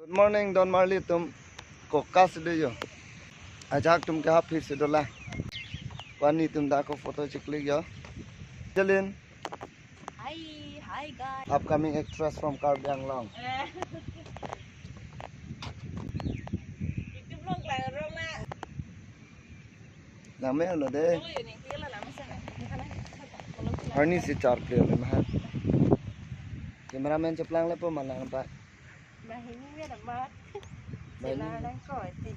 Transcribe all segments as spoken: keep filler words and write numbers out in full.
Good morning, Don Marli atum. Kokas de yo. Ajahak atum ke hap phir si dolang. Pini netum dak ako photo cheklik yo. Jalin. Hi, hi guys. Upcoming actress from Karbi Anglong. Eh. YouTube vlog lang rong na. Lang me lo de. Kalau yun, yung kila lang, masa na. Arni si char play le maha. Cameraman cheplang le po malang pa. Bahini wen amat. Bahini. Sila lang ko, iti.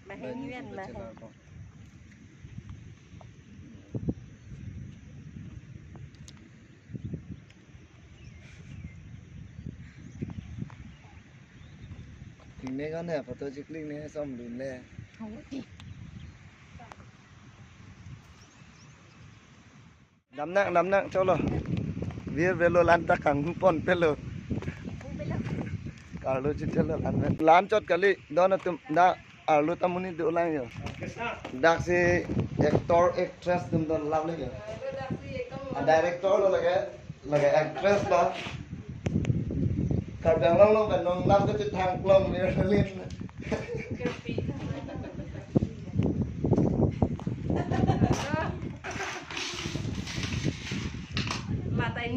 Bahini wen bahini. Kling ne kan ya, photo cheklik ne som dun le. Damnang, damnang, cholo. Vir velo lan ta kangpon pelo. Karlo chitelo lan. Lan chot kali, don atum dak arlo ta monit dolang yo. Dak si actor, actress atum don lap le yo. A director lo lake, lake actress lo. Karbi Anglong along kan nonglap kachethang klong ni ralin.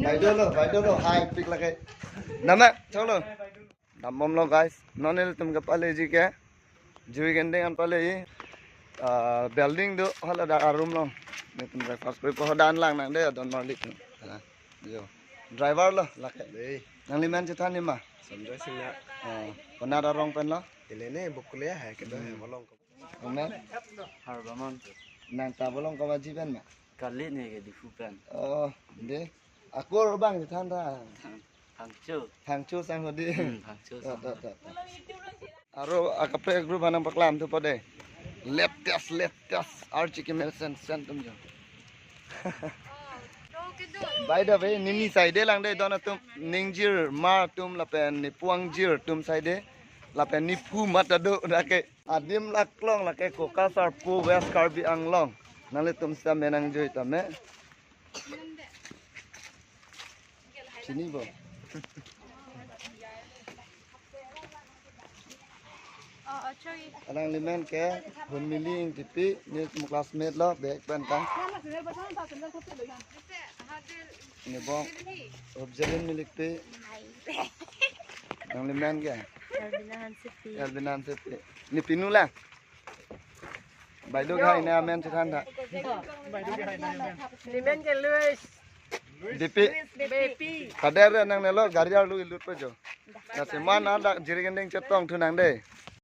Baideo lo, baideo lo, high pick lake. Damnang, cholo. Dambom lo guys, non nelitum kepaleji ke. Jui gendeng an pale i. Ah, building do hala dak arum long. Netum breakfast kori po hadak lang nang de, don Marli atum. Ah, yo. Driver lo lake. Dei. Nanglimen chethan ni ma? Sanjay Singh ya. Oh, konat arong pen lo? Ilene Bokule hai kedo hai bolong. Amen. Harbamon. Nang ta bolong kamaji pen ma? Kali ni ke Diphu pen. Oh, de. Akur bang chethan ta. Thang, Thangcho. Thangcho sang hodi. Hmm, Thangcho sang. To, to, to. Aro akaprek group hanang paklam tu pade. Latest, latest. Archie Kimel Sen, Sen atum jo. By the way, nini side lang de don atum, Ningjir ma atum lapen nepu Angjir atum side. Lapen nephu mata do lake. Adim laklong lake Koka Sarpo, West Karbi Anglong. Nanglitum sita menang joi tame. Chini bo. Alanglimen ke Hunmili Ingtipi, netum classmate lo, bek pen ka. Nebong, Objelin Milikpi. Nanglimen ke? Elvina Hansepi. Elvina Hansepi. Nepinu lang. Baideo ke hai ne amen chethan tha. Nemen ke Luis. Dipi. Bepi. Kader nang nelo gari arlo ilut po jo. Lasi man adak Jirikinding chetong thu nang de.